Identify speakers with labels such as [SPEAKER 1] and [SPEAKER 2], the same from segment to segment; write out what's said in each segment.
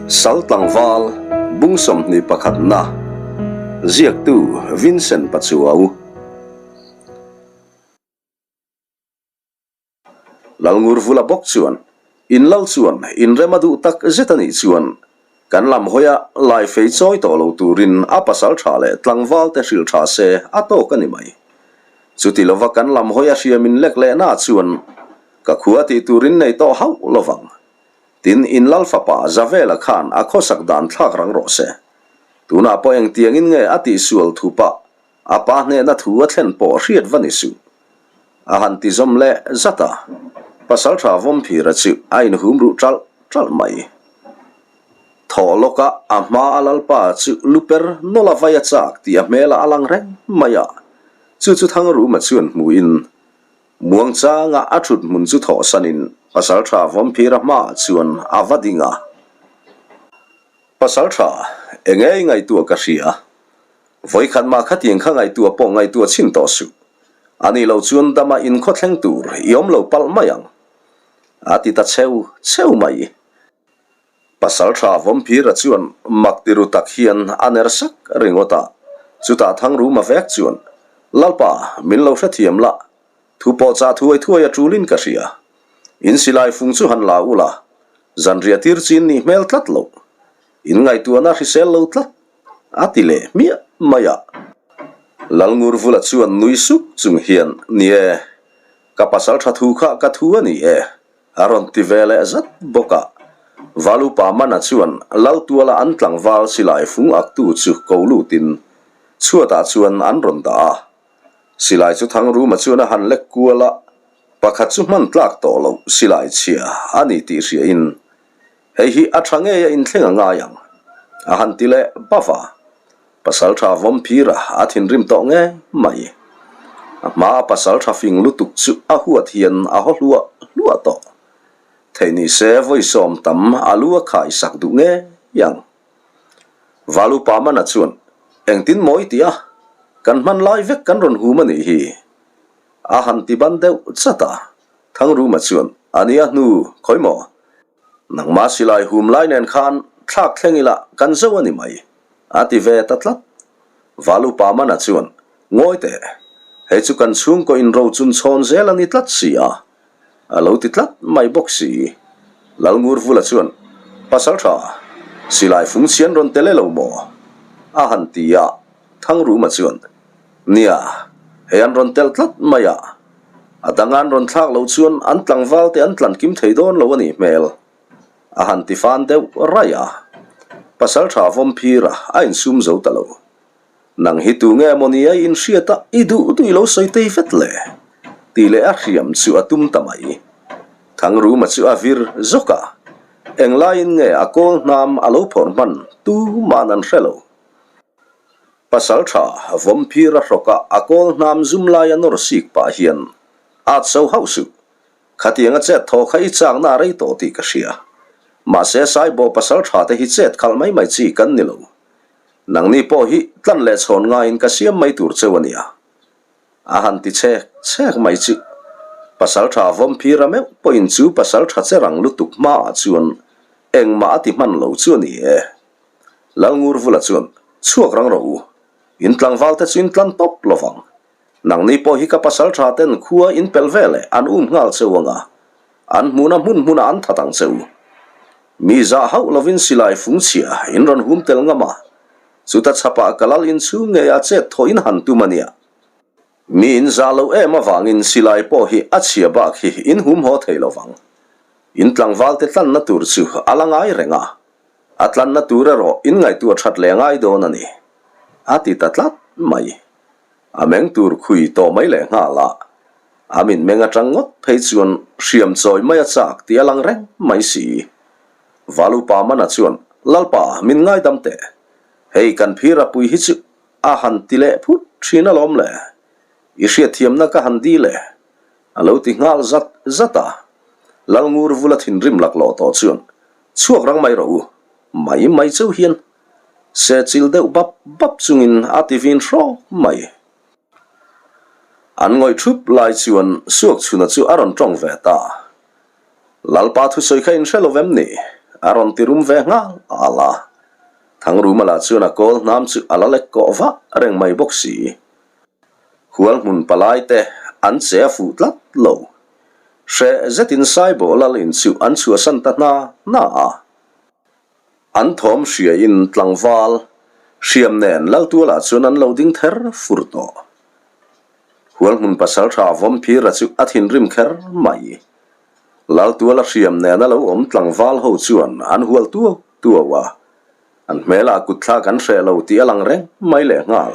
[SPEAKER 1] Sal tlangval bung 21 na ziaktu Vincent Pachuau. Lalngurvula bawk chuan in lal chuan inrem a duh tak zet a nih chuan kan lam hawia lai fei chawi tawh lo turin a pasal tha leh tlangval te hrilh tha se a tawk a ni mai. Chuti lova kan lam hawia hriam in lek lehna chuan ka khua tih turin nei tawh hauh lovang. Tin, in lal fapa Zavela khan a khawsak dan thlak rang rawh se. Tunah pawh engtiangin nge a tihsual thu pah a pa hnehna thu a thlen pawh hriat va ni suh. A han ti zawm leh zat a, Pasalṭha Vawmphira chu a inhum ruh ṭalh ṭalh mai. Thawh lawka a hma a lalpa chu lu per nawlh a vai a chak tih a hmelah a lang reng mai a, chu chu Thangruma chuan hmuhin Muangchanga a thut hmun chu thawhsanin Pasalṭha Vawmphira hmaah chuan a va ding a. Pasalṭha, enge i ngaihtuah ka hria. Vawikhat mah khatiang kha ngaihtuah pawh ngaihtuah chhin tawh suh. A nih loh chuan dama inkhaw thleng tur i awm lo palh mai ang. A ti ta cheu cheu mai. Pasalṭha Vawmphira chuan mak tiru tak hian a ner sak ringawt a, chutah Thangruma vek chuan, Lalpa, min lo hrethiam la, thu pawh chah thuai thuai a ṭulin ka hria. In silai fung chu han la u la, zanriah tir chin nih hmel tlat loh. In ngaihtuahna hrisel lo tlat, a ti leh hmiah mai a. Lalngurvula chuan nui suk chung hian, Ni e, ka pasalṭha thu kha ka thu a ni e, A rawn ti ve leh zat bawk a. Valupa Mana chuan Laltuala an tlangval silai fung aktu chu ko lutin chhuatah chuan an rawn dah a. Silai chu Thangruma chuan a han lek kual a, pakhat chu hman tlak tawh loh silai chhia a ni tih hriain hei hi a tha ngei a inthleng a ngai ang a han ti leh bava. Pasaltha Vawmphira a thinrim tawh ngei mai. A hmaa pasaltha fing lutuk chu a huat hian a haw hluah hluah tawh. Theih ni se vawi sawm tam a lu a khai sak duh ngei ang. Valupa Mana chuan, Engtin maw i ti a? Kan hman lai vek kan rawn hum a nih hi. A han ti ban deuh chat a. Thangruma chuan, A nia hnu, khawi maw? Nangmah silai hum lai nen khan thlak thleng ila kan zo a ni mai, a ti ve ta tlat. Valupa Mana chuan, Ngawi teh, hei chu kan chhungkaw inro chun chhawn zel a ni tlat si a, a lo ti tlat mai bawk si. Lalngurvula chuan, Pasaltha, silai fung chhian rawn tel e lo maw? a han ti a, Thangruma chuan, Nia, hei an rawn tel tlat mai a, A dang an rawn thlak loh chuan an tlangval te an tlan kim thei dawn lo a nih hmel. A han ti fan deuh raih a. Pasaltha Vawmphira a insum zo ta lo. Nang hi tu nge maw ni a i inhriat a, i duh duh i lo sawi tei vet le? Tih leh a hriam chu a tum ta mai. Thangruma chu a vir zawk a. Englaiin nge a kawl hnam a lo phawrh hman tuman an hre lo. Pasalṭha Vawmphira hrawka a kawl hnam zum laia nawr sik pah hian at so hauh suh. Khatianga chet thaw kha i chakna a rei tawh tih ka hria. Mahse Saibaw pasalṭha te hi chet khalh mai mai chi kan ni lo. Nangni pawh hi tlan leh chhawn ngaiin ka siam mai tur cheu a nia. A han ti chek chek mai chu. Pasalṭha Vawmphira meuh pawhin chu pasalṭha che rang lutuk hmaah chuan engmah a ti hman lo chu a ni e. Lalngurvula chuan, Chhuak rang rawh u, in tlangval te chu in tlan tawp lo vang. Nangni pawh hi ka pasal tha ten khua in pel ve leh an um nghal cheu ang a, an hmuna hmun hmunah an that ang che u. Mi zah hauh lovin silai fung chhia in rawn hum tel ngam a, chuta chhapah ka lal inchhung ngeiah chet thawh in han tum a nia. Mi in zah loh em avangin silai pawh hi a chhia bak hi in hum haw thei lo vang. In tlangval te tlanna tur chu a la ngai reng a, A tlanna tur erawh in ngaihtuah that leh ngai dawn a ni, a ti ta tlat mai. A meng tur khui tawh mai leh nghal a, a min meng atang ngawt phei chuan hriam chawi mai a chak tih a lang reng mai si. Valupa Mana chuan, Lalpa, min ngaidam teh. Hei kan phir a pui hi chu a han ti leh phut thin alawm le. I hriatthiamna ka han dil e, a lo ti nghal zat zat a. Lalngur vula thinrim laklawh tawh chuan, Chhuak rang mai rawh u, mai mai chauh hian se chil deuh bap bap chungin a ti vin hrawk mai. An ngawih thup lai chuan Suakchhuna chu a rawn tawng ve ta. Lalpa thusawi kha in hre lo vem ni? A rawn ti rum ve nghal al a. Thangruma lah chuan a kawl hnam chu a la lek kawh vah reng mai bawk si. Hual hmun palai te an che a fuh tlat lo. Hreh zetin Saibawh lal in chu an chhuahsan ta hna hna a. An thawm hriain tlangval hriam nen Laltualah chuan an lo ding ther fur tawh. Hualhmun pasaltha Vawmphira chu a thinrim kher mai. Laltuala hriam nena lo awm tlangval ho chuan an hual tuau tuau a, an hmelah kutthlak an hreh lo tih a lang reng mai lehnghal.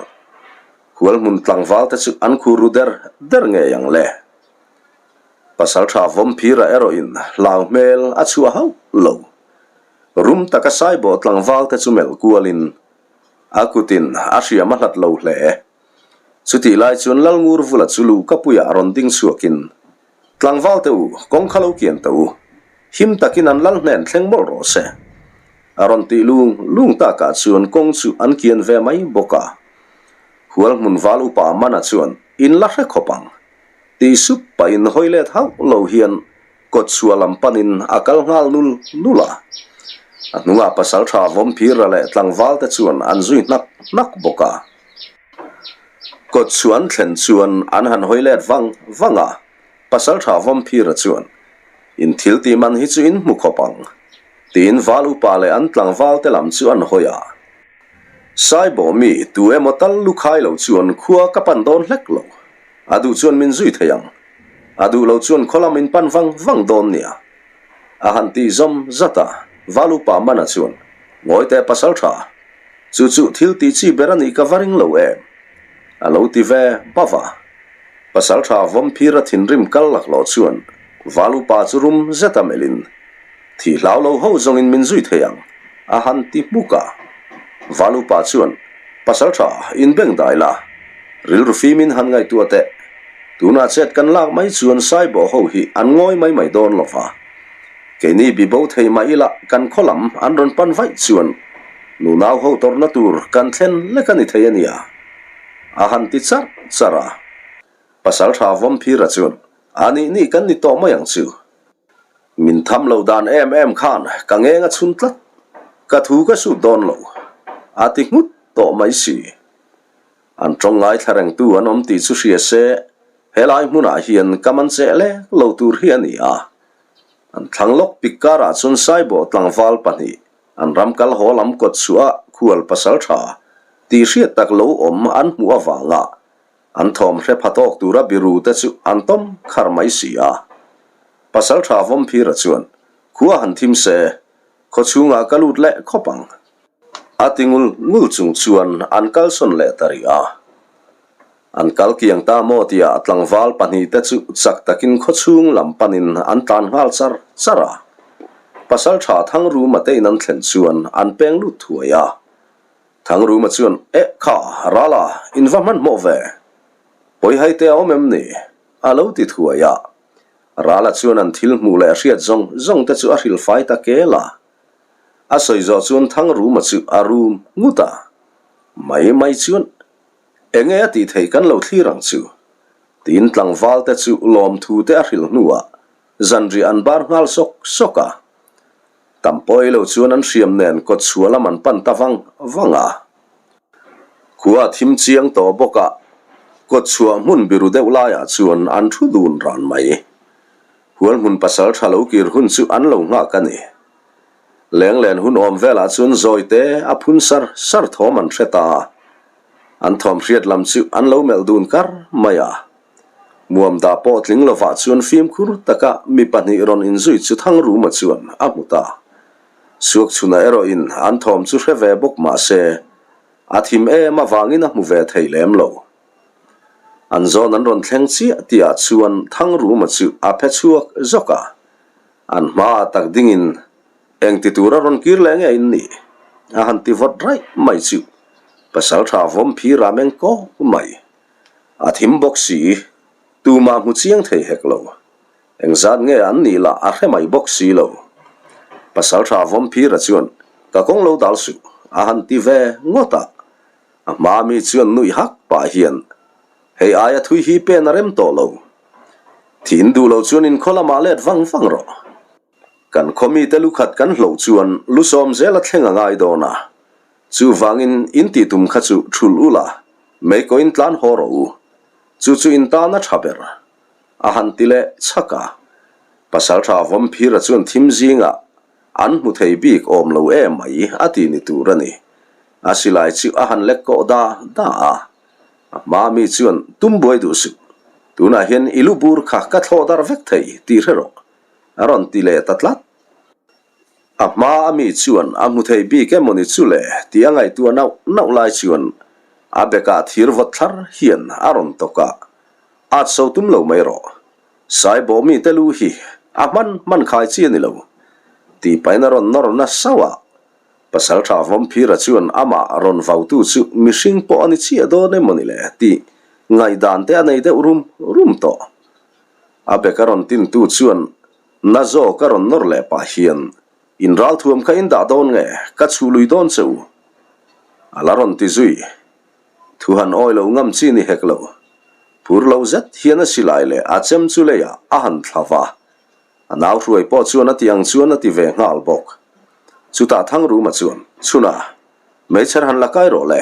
[SPEAKER 1] Hualhmun tlangval te chu an khur ru der der ngei ang le. Pasaltha Vawmphira erawhin hlau hmel a chhuah hauh lo. Rum taka Saibawh tlangval te chu melh kualin a kutin a hriam a hlat lo hle. Chutih lai chuan Lalngur Vula chu luh ka puiah rawn ding chhuakin, Tlangval te u, kawng kha lo kian ta u. Him takin an lal hnen thleng mawlh rawh se. A rawn tih lung lung takah chuan kawng chu an kian ve mai bawk a. Hual hmun val upa Mana chuan, In la hre khawp ang. Tih sup pahin hawi let hauh lo hian Kawtchhuah lam panin a kal nghal nul nul a. A hnungah pasaltha Vawmphira leh tlangval te chuan an zui hnak hnak bawk a. Kawtchhuah an thlen chuan an han hawi let vang vang a, pasaltha Vawmphira chuan, In thil tih man hi chu in hmu khawp ang, tiin val upa leh an tlangval te lam chu an hawi a. Saibawh mi tu emaw tal lu khai lo chuan khua ka pan dawn hlek lo. A duh chuan min zui thei ang. A duh lo chuan khaw lam in pan vang vang dawn nia. A han tih zawm zat a, Valupa Mana chuan, Ngawi teh pasal tha, chu chu thil tih chi ber a nih ka va ring lo em? A lo ti ve bauh a. Pasal tha Vawmphira thinrim kal laklawh chuan Valupa chu rum zet a melhin, Thih hlau lo ho zawngin min zui thei ang, a han ti hmuk a. Valupa chuan, Pasal tha, inbeng dai la, rilru fimin han ngaihtuah teh. Tunah chet kan lak mai chuan Saibawh ho hi an ngawi mai mai dawn lo va. Keini bibo thei mah ila kan khaw lam an rawn pan vaih chuan nunau ho tawrhna tur kan thlen lek a ni thei a nia, a han ti charh charh a. Pasal tha Vawmphira chuan, A nih nih kan ni tawh mai ang chu. Min tham lo dan em em khan ka ngeng a chhun tlat, ka thu ka sut dawn lo, a ti nghut tawh mai si. An tawng ngaithla rengtu an awm tih chu hria se, helai hmunah hian ka man cheh lek lo tur hi a ni a. An thlang lawk pik karah chuan Saibawh tlangval pahnih an ram kal haw lam kawt chhuah khual pasal tha tih hriat tak lo awm an hmuh avanga An thawm hre pha tawk tura biru te chu an tawm khar mai si a. Pasaltha Vawmphira chuan, Khua han thim se, khaw chhungah ka lut leh khawp ang. A ti ngul ngul chung chuan an kalsawn leh ta rih a. An kal kiang ta maw tia tlangval pahnihte chu chak takin khaw chhung lam panin an tlan nghal char char a. Pasaltha Thangruma te in an thlen chuan an peng lut thuai a. Thangruma chuan, Eh kha, Rala, in va hmanhmawh ve. Pawihai te a awm em ni? A lo ti thuai a. Rala chuan an thil hmuh leh hriat zawng zawng te chu a hrilh fai ta kel a. A sawi zawh chuan Thangruma chu a rum ngut a. Mai mai chuan, Enge a tih theih kan lo thlir ang chu? Tiin tlangval te chu lawmthu te a hrilh hnuah zanriah an bar nghal sawk sawk a. Tam pawh ei lo chuan an hriam nen kawt chhuah lam an pan ta vang vang a. Khua a thim chiang tawh bawk a, kawt chhuah hmun biru deuh laiah chuan an thu dun ran mai. Hual hmun pasal tha lo kir hun chu an lo nghak a ni. Lenglen hun awm velah chuan zawi te a phun sar sar thawm an hre ta a, an thawm hriat lam chu an lo melh dun kar mai a. Muam dah pawh tling lovah chuan fimkhur taka mi pahnih rawn inzui chu Thangruma chuan a hmu ta. Suakchhuna erawhin an thawm chu hre ve bawk mah se, a thim em avangin a hmu ve thei lem lo. An zawn an rawn thleng chiah tihah chuan Thangruma chu a phe chhuak zawk a, an hmaah tak dingin engti tura rawn kir leh nge in nih? a han ti vawt raih mai chu Pasaltha Vawmphira meng kawk mai. A thim bawk si, tumah hmu chiang thei hek lo. Engzat nge an nih lah a hre mai bawk si lo. Pasaltha Vawmphira chuan, Ka kawng lo dal suh, a han ti ve ngawt a. A hma mi chuan nuih hak pah hian, Hei aia thui hi pen a rem tawh lo. Thin duh lo chuan inkhaw lamah let vang vang rawh. Kan khaw mite lu khat kan hloh chuan lu sawm zel a thleng a ngai dawn a, chuvangin in tih tum kha chu thulh ula, meikawiin tlan haw rawh u. Chu chu in tan a tha ber. A han ti leh chhak a. Pasaltha Vawmphira chuan thim zingah an hmu thei bik awm lo em mai a ti ni tur a ni. A silai chu a han lek kawh da da a. A hma mi chuan tum buai duh suh. Tunah hian i lu bur kha ka thlawh darh vek thei tih hre rawh. A rawn ti leh ta tlat. A hma a mi chuan a hmu thei bik emaw ni chu le tih a ngaihtuah nauh nauh lai chuan a bekah thir vawt thlar hian a rawn tawk a. At so tum lo mai rawh. Sai bawh mi te lu hi a hman hman khai chi a ni lo. Tih pahin a rawn nawr na sauh a. Pasaltha Vawmphira chuan amah rawn vautu chu mihring pawh a ni chiah dawn emaw ni le tih ngaihdan te a nei deuh rum rum tawh. A bek a rawn tintu chuan na zawk a rawn nawr leh pah hian, In ralthuam kha in dah dawn nge? Ka chhuh lui dawn che u. A la rawn ti zui. Thu han awi lo ngam chi ni hek lo. Phur lo zet hian a silai leh a chem chu leiah a han thla va. A nau hruai pawh chuan a ti ang chuan a ti ve nghal bawk. Chutah Thangruma chuan, Chhuna, meichher han la kai rawh le.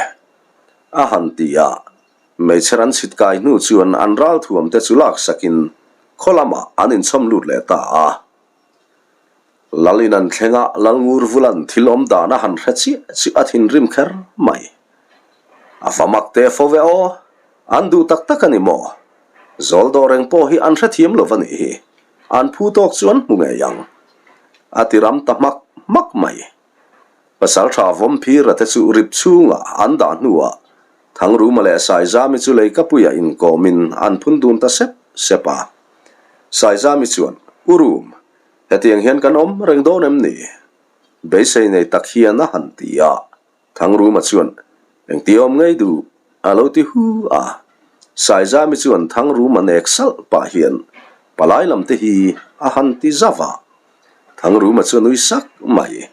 [SPEAKER 1] A han ti a. Meichher an chhit kai hnu chuan an ralthuam te chu laksakin khaw lamah an inchhawm lut leh ta a. Lal in an thleng a, Lal Ngurvulan thil awm dan a han hre chiah chu a thinrim kher mai. A va mak teh fo ve aw, an duh tak tak a ni maw? Zawl dawh reng pawh hi an hrethiam lo va nih hi, an phu tawk chu an hmu ngei ang. A ti ram ta hmak hmak mai. Pasaltha Vawmphira te chu rip chhungah an dah hnuah Thangruma leh Saizami chu leikapuiah inkawmin an phun dun ta sep sep a. Saizami chuan, U Rum, hetiang hian kan awm reng dawn em ni? Beisei nei tak hian a han ti a. Thangruma chuan, Engti awm ngei duh? a lo ti hu a. Saizami chuan Thangruma nek salh pah hian, Palai lam te hi a han ti zauh a. Thangruma chu a nui sak mai.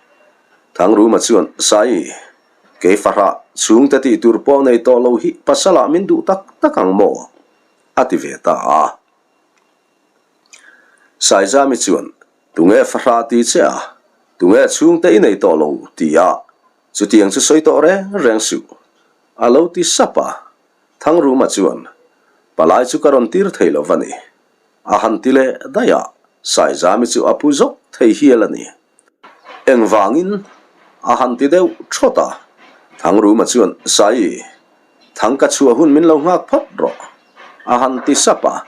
[SPEAKER 1] Thangruma chuan, Sai, kei fahrah chhungte tih tur pawh nei tawh lo hi pasalah min duh tak tak ang maw? a ti ve ta a. Saizami chuan, Tunge fahrah ti che a? Tunge chhungte i nei tawh lo? ti a, chutiang chu sawi tawh reng reng suh, a lo ti sap a. Thangruma chuan, Palai chu ka rawn tir thei lo va ni. A han ti leh daih a, Saizami chu a pu zawk thei hial a ni. Engvangin? A han ti deuh thawt a. Thangruma chuan, Sai, thang ka chhuah hun min lo nghak phawt rawh, a han ti sap a.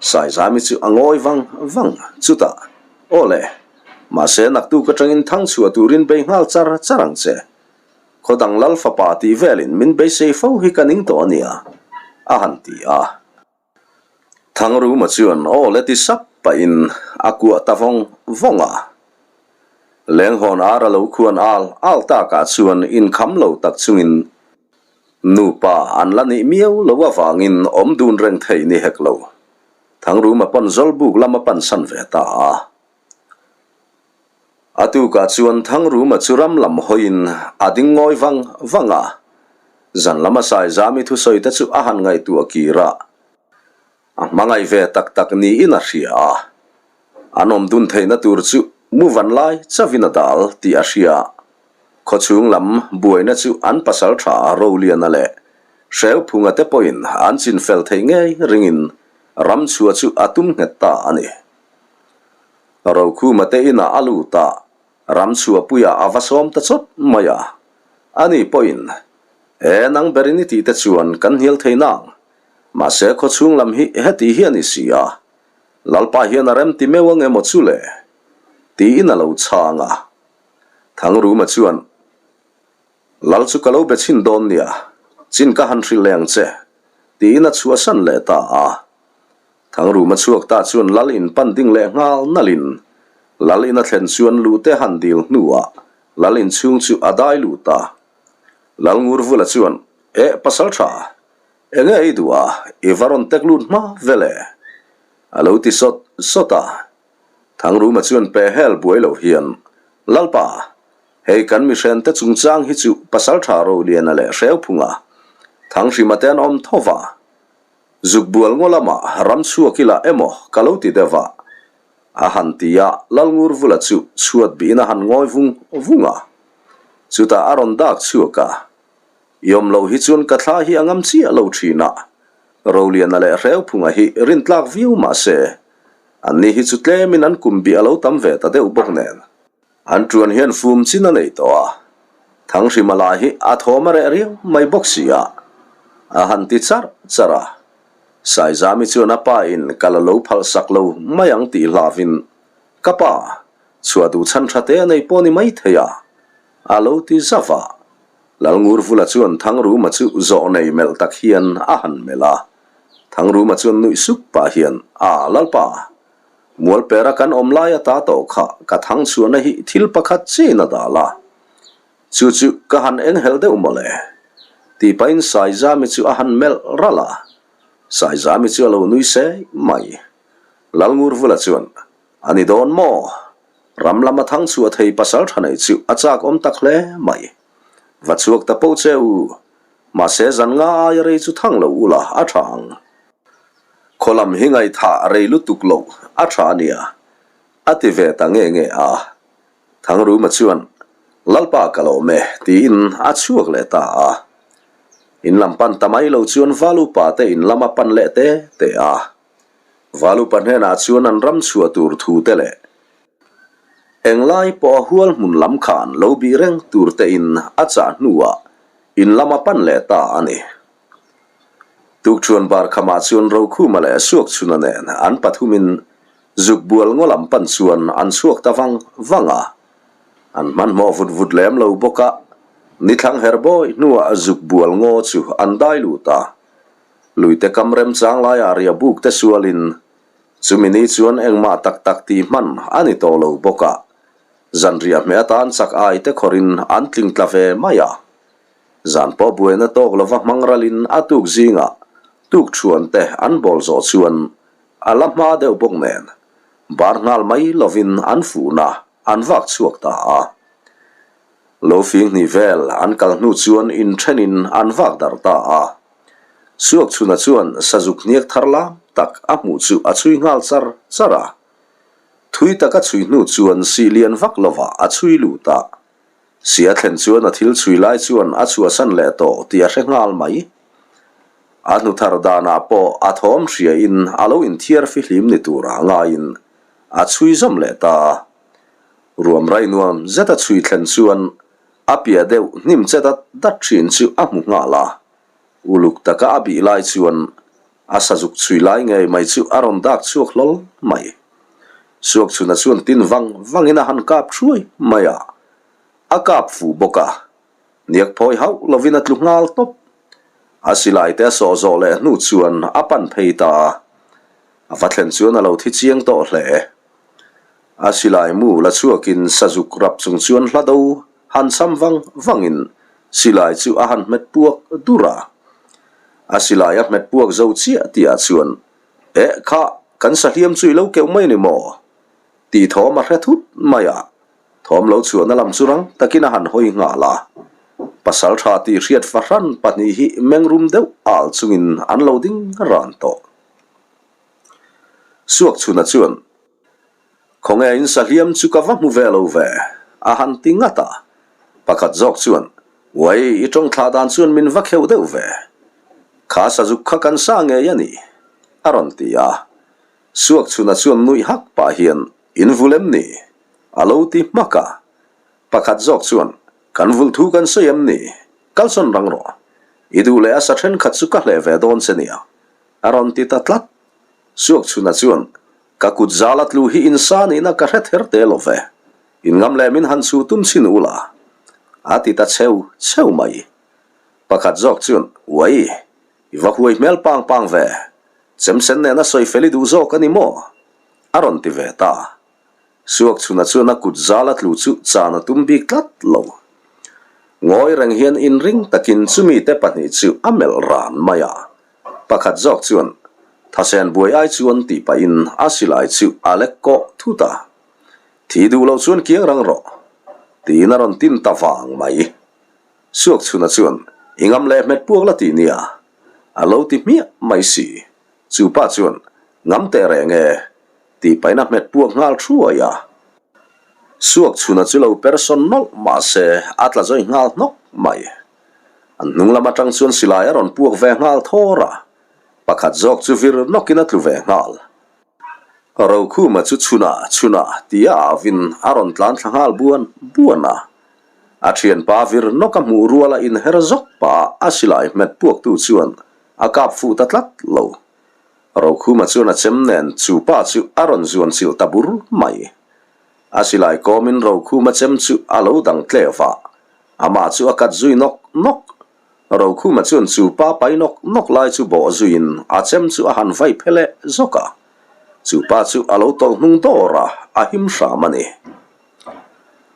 [SPEAKER 1] Saizami chu a ngawi vang vang chutah, Aw le, mahse naktuk atangin thang chhuah turin bei nghal char char ang che. Khaw dang lal fapa tih velin min beisei fo hi ka ning tawh a nia, a han ti a. Thangruma chuan aw le ti sap pahin a kuah ta vawng vawng a. Lenghawn ar a lo khuan al al takah chuan inkham lo tak chungin nupa an la nih miau lo avangin awm dun reng thei ni hek lo. Thangruma pawn Zawlbuk lam a pansan ve ta a. A tukah chuan Thangruma chu ram lam hawiin a ding ngawi vang vang a, zan lama Saizami thusawi te chu a han ngaihtuah kir a, a hmangaih ve tak tak niin a hria a, an awm dun theihna tur chu mu van lai chauhin a dal tih a hria. Khawchhung lam buaina chu an pasal tha Roliana leh Hreuphunga te pawhin an chinfel theih ngei ringin ram chhuah chu a tum nghet ta a ni. Rokhuma te inah a lut a, ram chhuahpuiah a va sawm ta chawt mai a. Ani pawhin, E, nang berin i tih te chuan kan hnial thei nang. Mahse khawchhung lam hi heti hi a ni si a, Lalpa hian a rem ti meuh ang emaw chu le? tiin a lo chhang a. Thangruma chuan, Lal chu ka lo be chhin dawn nia, chin ka han hrilh leh ang che, tiin a chhuahsan leh ta a. Thangruma chhuak ta chuan Lal in pan ding leh nghal nalhin, Lal in a thlen chuan lute han dil hnuah Lal in chhung chu a dai lut a. Lal Ngurvula chuan, Eh pasal tha, enge i duh a, i va rawn tek lut hma vel e? A lo ti sawt sawt a. Thangruma chuan pe hel buai lo hian, Lalpa, Hei kan mihrente chungchang hi chu Pasaltha Roliana leh Hreuphunga Thanghrima te an awm tho va, Zukbual ngaw lamah ram chhuak ila emaw ka lo ti deuh va. A han ti a, Lalngurvula chu chhuat bihin a han ngawi vung vung a. Chutah a rawn dak chhuak a, I awm loh hi chuan ka thla hi a ngam chiah lo thin a, Roliana leh Hreuphunga hi rintlak viau mah se, anni hi chu tlemin an kum bih a lo tam ve ta deuh bawk nen. An ṭuan hian fum chin a nei tawh a, Thanghrima lah hi a thawm a reh riau mai bawk si a, a han ti charh charh a. Saizami chuan a pa in ka la lo phalh sak lo mai ang tih hlavin, Ka pa, chhuah duh chhan ṭha te a nei pawh ni mai thei a, a lo ti zauh a. Lalngurvula chuan Thangruma chu zawh nei melh tak hian a han melh a. Thangruma chuan nuih sup pah hian, A, Lalpa, Mualpera kan awm lai ata tawh kha ka thang chhuahna hi thil pakhat chiin a dal a, chu chu ka han enghelh deuh mawle. Tih pahin Saizami chu a han melh ralh a, Saizami chu a lo nui sei mai. Lalngurvula chuan, A ni dawn maw? Ram lama thang chhuah thei pasal tha nei chu a chak awm tak hle mai. Va chhuak ta poh che u, mahse zan nga aia rei chu thang lo ula a tha ang. Khaw lam hi ngaihthah rei lutuk loh a tha a nia, a ti ve ta nge nge a. Thangruma chuan, Lalpa ka lawm e, tiin a chhuak leh ta a. In lam pan ta mai lo chuan Valupa te in lam a pan leh te te a. Valupa hnenah chuan an ram chhuah tur thu te leh englai pawh a hual hmun lam khan lo bih reng tur te in a chah hnuah in lam a pan leh ta a ni. Tukṭhuan bar khamah chuan Rokhuma leh Suakchhuna nen an pathumin zuk bual ngaw lam pan chuan an chhuak ta vang vang a. An hmanhmawh vut vut lem lo bawk a, nithlang her bawi hnuah zuk bual ngaw chu an dai lut a. Luite kam remchang laiah riahbuk te sualin chumi ni chuan engmah tak tak tih hman a ni tawh lo bawk a, zanriah hmeh atan chak ai te khawrin an tling tla ve mai a. Zan pawh buaina tawk lova hmang ralin a tuk zingah tuk thuan te an bawl zawh chuan a la hma deuh bawk nen bar nghal mai lovin an fuhna an vak chhuak ta a. Lo fing hnih vel an kal hnu chuan inthenin an vak darh ta a. Suakchhuna chuan sazuk hniak thar lam tak a hmuh chu a chhui nghal char char a. Thui tak a chhui hnu chuan sih lian vak lovah a chhui lut a. Si a thlen chuan a thil chhui lai chuan a chhuahsan leh tawh tih a hre nghal mai. A hnu thar danah pawh a thawm hriain a lo inthiar fihlim ni turah ngaiin a chhui zawm leh ta. Ruam rai nuam zet a chhui thlen chuan a piah deuh hnim che dat dat thin chu a hmu nghal a. Uluk taka a bih lai chuan A sazuk chhui lai ngei mai chu a rawn dak chhuak hlawl mai. Suakchhuna chuan tin vang vangin a han kap hruai mai a, a kap fuh bawk a, niak phawi hauh lovin a tlu nghal tawp. A silai te a sawh zawh leh hnu chuan a pan phei ta a, a va thlen chuan a lo thi chiang tawh hle. A silai mu la chhuakin sazuk rap chung chuan hla do Han cham vang vangin silai chu a han hmet puak dur a. A silai a hmet puak zo chiah tihah chuan, Eh kha, kan sahliam chu i lo keuh mai ni maw? tih thawm a hre thut mai a. Thawm lo chhuahna lam chu rang takin a han hawi nghal a. Pasal tha tih hriat fahran pahnih hi mengrum deuh al chungin an lo ding ran tawh. Suakchhuna chuan. Khawnge in sahliam chu ka va hmu ve lo ve, a han ti ngat a. Pakhat zawk chuan, Uai, i tawng thlah dan chuan min va kheuh deuh ve. Kha sazuk kha kan sa ngei a ni, a rawn ti a. Suakchhuna chuan nuih hak pah hian, In vul em ni? a lo ti hmak a. Pakhat zawk chuan, Kan vul thu kan sawi em ni? Kalsawn rang rawh. I duh leh a sa thenkhat chu ka hleh ve dawn che nia, a rawn ti ta tlat. Suakchhuna chuan, Ka kut zal a tlu hi insa nihna ka hre ther te lo ve. Inngam leh min han chhu tum chhin ula. A ti ta cheu cheu mai. Pakhat zawk chuan, Uai, i va huai hmel pang pang ve. Chemsen nena sawi fel i duh zawk a ni maw? A rawn ti ve ta. Suakchhuna chuan a kut zal a tlu chu chan a tum bik tlat lo. Ngawi reng hian inring takin chumi te pahnih chu a melh ran mai a. Pakhat zawk chuan Thasen buai ai chuan tih pahin a silai chu a lek kawh thut a. Thi duh loh chuan kiang rang rawh, tiin a rawn tin ta vang mai. Suakchhuna chuan i ngam leh hmet puak la ti nia, a lo ti hmiah mai si. Chu pa chuan, Ngam teh reng e. Tih pahin a hmet puak nghal thuai a. Suak chhuna chu lo per sawn nawlh mah se a tla zawi nghal hnawk mai. An hnung lam atang chuan silai a rawn puak ve nghal thawr a, pakhat zawk chu vir nawkin a tlu ve nghal. Rokhuma chu chhuna chhuna tia avin a rawn tlan thla nghal buan buan a. A thianpa vir nawk a hmuh ruala inher zawk pah a silai hmet puaktu chuan a kap fuh ta tlat lo. Rokhuma chuan a chem nen chu pa chu a rawn zuan chilh ta bur mai. A silai kawmin Rokhuma chem chu a lo dang tle va, amah chu a kat zui nawk nawk. Rokhuma chuan chu pa pai nawk nawk lai chu bawh zuiin a chem chu a han vai phe leh zawk a. Chu pa chu a lo tawlh hnung dawr a, a him hram a ni.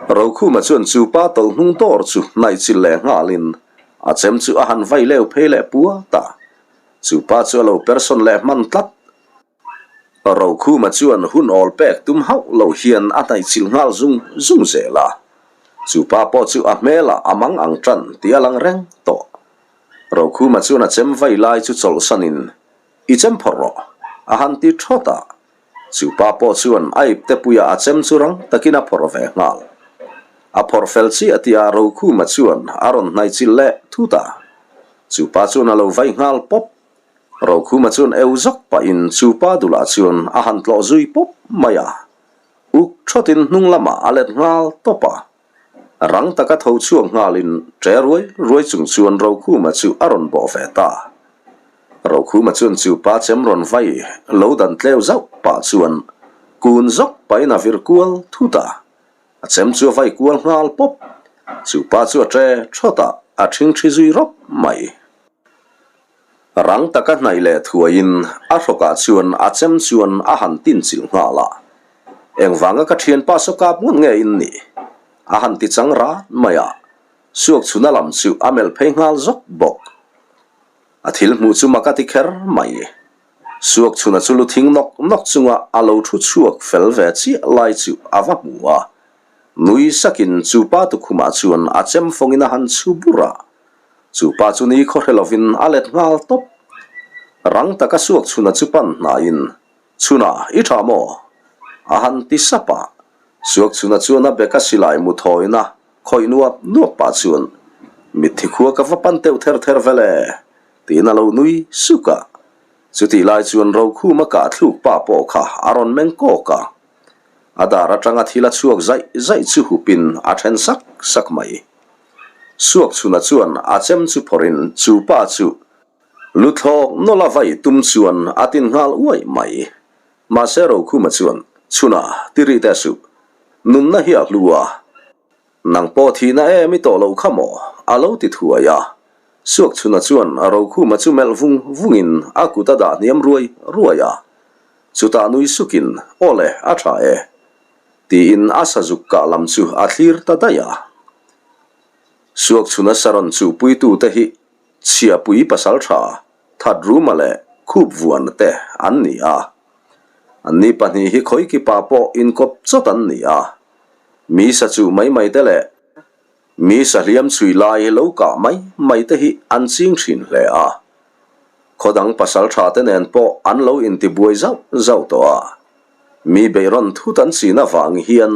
[SPEAKER 1] Rokhuma chuan chu pa tawlh hnung dawr chu hnaih chilh leh nghalin a chem chu a han vai leu phei leh puat a. Chu pa chu a lo person leh hman tlat. Rokhuma chuan hun awl pek tum hauh lo hian a hnaihchilh nghal zung zung zel a. Chu pa pawh chu a hmelah a mang ang tan tih a lang reng tawh. Rokhuma chuan a chem vai lai chu chawlhsanin, I chem phawrh rawh, a han ti thawt a. Chu pa pawh chuan a ipte puiah a chem chu rang takin a phawrh ve nghal. A phawrh fel chiah tihah Rokhuma chuan a rawn hnaihchilh leh thut a. Chu pa chuan a lo vai nghal pawp. Rokhuma chuan eu zawk pahin chu pa dulah chuan a han tlawh zui pawp mai a. Uk thawtin hnung lamah a let nghal tawp a. Rang taka tho chhuak nghalin ṭe ruai ruai chung chuan Rokhuma chu a rawn bawh ve ta. Rokhuma chuan chu pa chem rawn vai lo dan tleu zauh pah chuan kun zawk pahin a vir kual thut a. A chem chu a vai kual nghal pawp. Chu pa chu a ṭe ṭhawt a, a ṭhingṭhi zui rawp mai. Rang taka hnaih leh thuaiin a hrawkah chuan a chem chuan a han tin chilh nghal a. Engvanga ka ṭhianpa saw kap ngawt nge in nih? A han ti chang rat mai a. Suak chhuna lam chu a melh phei nghal zawk bawk. A thil hmuh chu mak a ti kher mai. Suak chhuna chu lu thing nawk nawk chunga a lo thu chhuak fel ve chiah lai chu a va hmu a. Nui sakin chu pa tukhumah chuan a chem fawngin a han chhu bur a. Chu pa chu ni khaw hre lovin a let nghal tawp. Rang taka suak chhuna chu pan hnaiin, Chhuna, i tha maw? a han ti sap a. Suak chhuna chuan a beka silai mu thawina khawih nuap nuap pah chuan, Mitthi khua ka va pan teuh ther ther vel e! Tiin a lo nui suk a. Chutih lai chuan Rokhuma kah thluk pa pawh kha a rawn meng kawk a. A dar atanga thil a chhuak zaih zaih chu hupin a then sak sak mai. Suak chhuna chuan a chem chu phawrhin chu pa chu lu thlawk nawlh a vai tum chuan a tin nghal uaih mai. Mahse Rokhuma chuan, Chhuna, ti rih teh suh. Nunna hi a hlu a. Nang pawh thihna em i tawh loh kha maw? a lo ti thuai a. Suakchhuna chuan Rokhuma chu melh vung vungin a kut a dah hniam ruai ruai a. Chutah nui sukin, Aw le, a tha e. Tiin a sazuk kah lam chu a thlir ta daih a. Suakchhuna saron chuhpuitute hi Chhiapui pasaltha Thatruma leh Khupvuana te an ni a. Anni pahnih hi khawikipa pawh inkawp chawt an ni a. Mi sa chuh mai mai te leh mi sa hliam chhui lai lo kah mai mai te hi an ching thin hle a. Khaw dang pasal tha te nen pawh an lo intibuai zauh zauh tawh a. Mi beihrawn thut an chin avang hian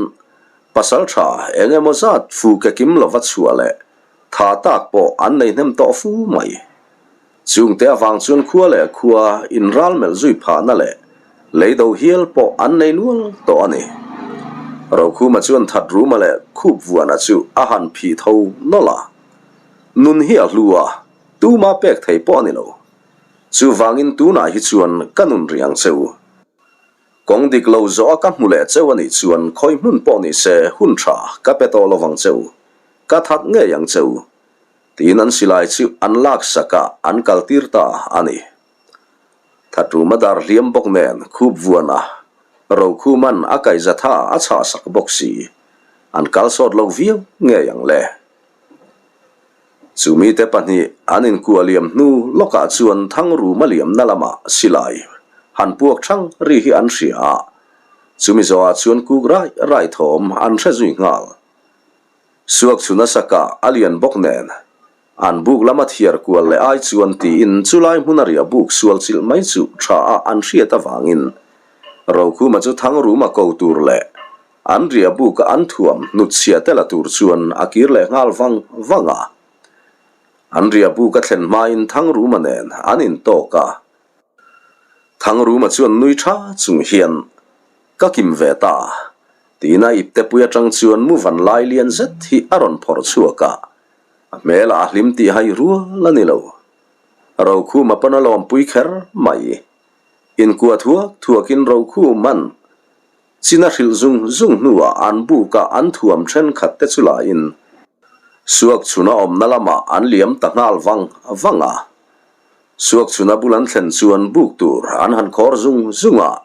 [SPEAKER 1] pasal tha eng emaw zat fu ke kim lova chhuah leh tha tak pawh an nei hnem tawh fu mai. Chungte avang chuan khua leh khua inral melh zui phahna leh lei do hial pawh an nei nual tawh a ni. Rokhuma chuan Thatruma leh Khupvuana chu a han phih tho nawlh a. Nun hi a hlu a, tuma pek thei pawh a ni lo. Chuvangin tunah hi chuan ka nun rih ang che u. Kawng dik lo zawh a ka hmu leh cheu a nih chuan khawi hmun pawh ni se hun tha ka pe tawh lovang che u. Ka that ngei ang che u. Tiin an silai chu an lak sak a, an kal tir ta a ni. Thatruma dar hliam bawk nen khup vuan a, Rokhuman a kaihza tha a chhah sak bawk si. An kal sawt lo viau ngei ang le. Chu mite pahnih an inkuah liam hnu lawkah chuan Thangruma liamna lamah silai han puak thang ri hi an hria a, chumi zawhah chuan kuk rai rai thawm an hre zui nghal. Suak chu nasa kah a lian bawk nen, an buk lama thiar kual leh ai chuan tiin chulai hmun a riah buk sual chilh mai chu tha a an hriat avangin. Rokhuma chu Thangruma ko tur leh an riah buka an thuam hnutchhiah te la tur chuan a kir leh nghal vang vang a. An riah buka thlen hmain Thangruma nen an intawk a. Thangruma chuan nui tha chung hian, Ka kim ve ta, tiin a iptepui atang chuan mu van lai lian zet hi a rawn phawrh chhuak a. A hmelah a hlim tih hai rual a ni lo. Rokhuma pawn a lawmpui kher mai. Inkuah thuak thuakin Rokhuma'n chin a hrilh zung zung hnuah an buka an thuam thenkhat te chu lahin Suakchhuna awmna lamah an liam ta nghal vang vang a. Suakchhuna bul an thlen chuan buk tur an han khawr zung zung a,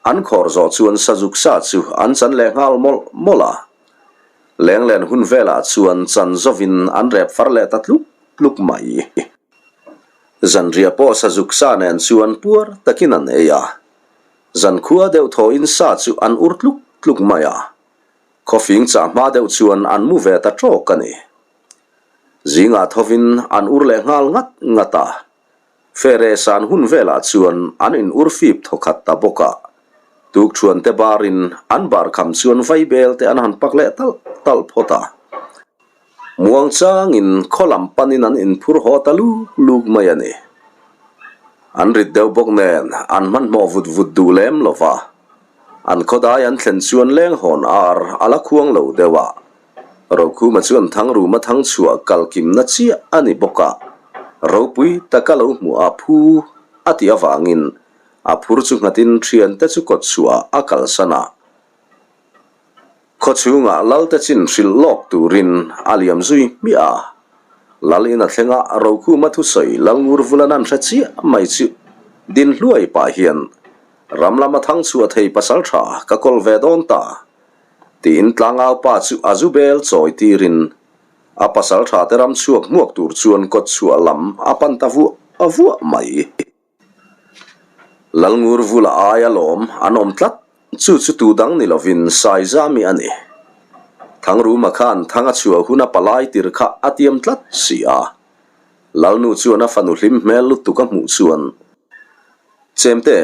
[SPEAKER 1] an khawr zawh chuan sazuk sa chu an chan leh nghal mawlh mawlh a. Lenglen hun velah chuan chan zovin an rep far leh ta tluk tluk mai. Zanriah pawh sazuk sa nen chuan puar takin an ei a. Zankhua deuh thawhin sa chu an ur tluk tluk mai a. Khawfing chah hma deuh chuan an mu ve ta tawk a ni. Zingah thovin an ur leh nghal ngat ngat a. Fere san hun velah chuan an in ur fip thawkhat ta bawk a. Tukṭhuan te barin an bar kham chuan vaibel te an han pak leh talh talh phawt a. Muang changin khaw lam panin an inphur haw ta luk luk mai a ni. An rit deuh bawk nen an hmanhmawh vut vut duh lem lo va. An khawdai an thlen chuan leng hawn ar a la khuang lo deuh a. Rokhuma chuan Thangruma thangchhuah kal kimna chiah a ni bawk a, ropui taka lo hmuh a phu a tih avangin a phur chu nghatin thiante chu kawtchhuah a kalsan a. Khaw chhungah Lalte chin hrilh lawk turin a liam zui hmiah a. Lal in a thleng a, Rokhuma thusawi Lalngur Vulan an hre chiah mai chu din hluai pah hian ram lama thang chhuah thei pasal tha ka kawl ve dawn ta tiin tlangau pa chu a zu bel chawi tirin a pasal tha te ram chhuak hmuak tur chuan kawt chhuah lam a pan ta vuah vuah mai. Lalngur vula aia lawm an awm tlat, chu chu tu dang ni lovin Saizami a ni. Thangruma khan thang a chhuah huna palai tir kha a tiam tlat si a. Lalnu chuan a fanu hlim hmel lutuk a hmuh chuan, Chemte,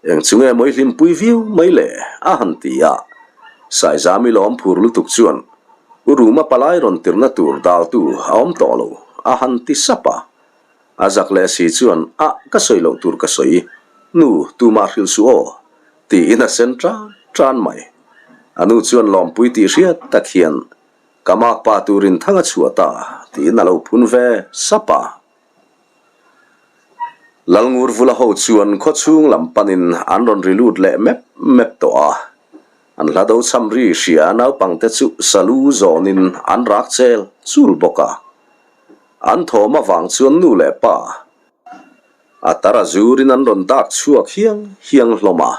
[SPEAKER 1] eng chu nge mawi hlimpui viau mai le? a han ti a. Saizami lawm phur lutuk chuan, U Ruma palai rawn tirna tur daltu a awm tawh lo, a han ti sap a. A zak leh si chuan, Ah, ka sawi loh tur ka sawi. Nu, tumah hrilh suh aw, tiin a sen tan tan mai. A nu chuan lawmpui tih hriat tak hian, Ka makpa turin thang a chhuah ta, tiin a lo phun ve sap a. Lalngur vula ho chuan khaw chhung lam panin an rawn ri lut leh mep mep tawh a. An hla do cham ri hria naupangte chu salu zawnin an rak chel chul bawk a. An thawm avang chuan nu leh pa a tar a zurin an rawn dak chhuak hiang hiang hlawm a.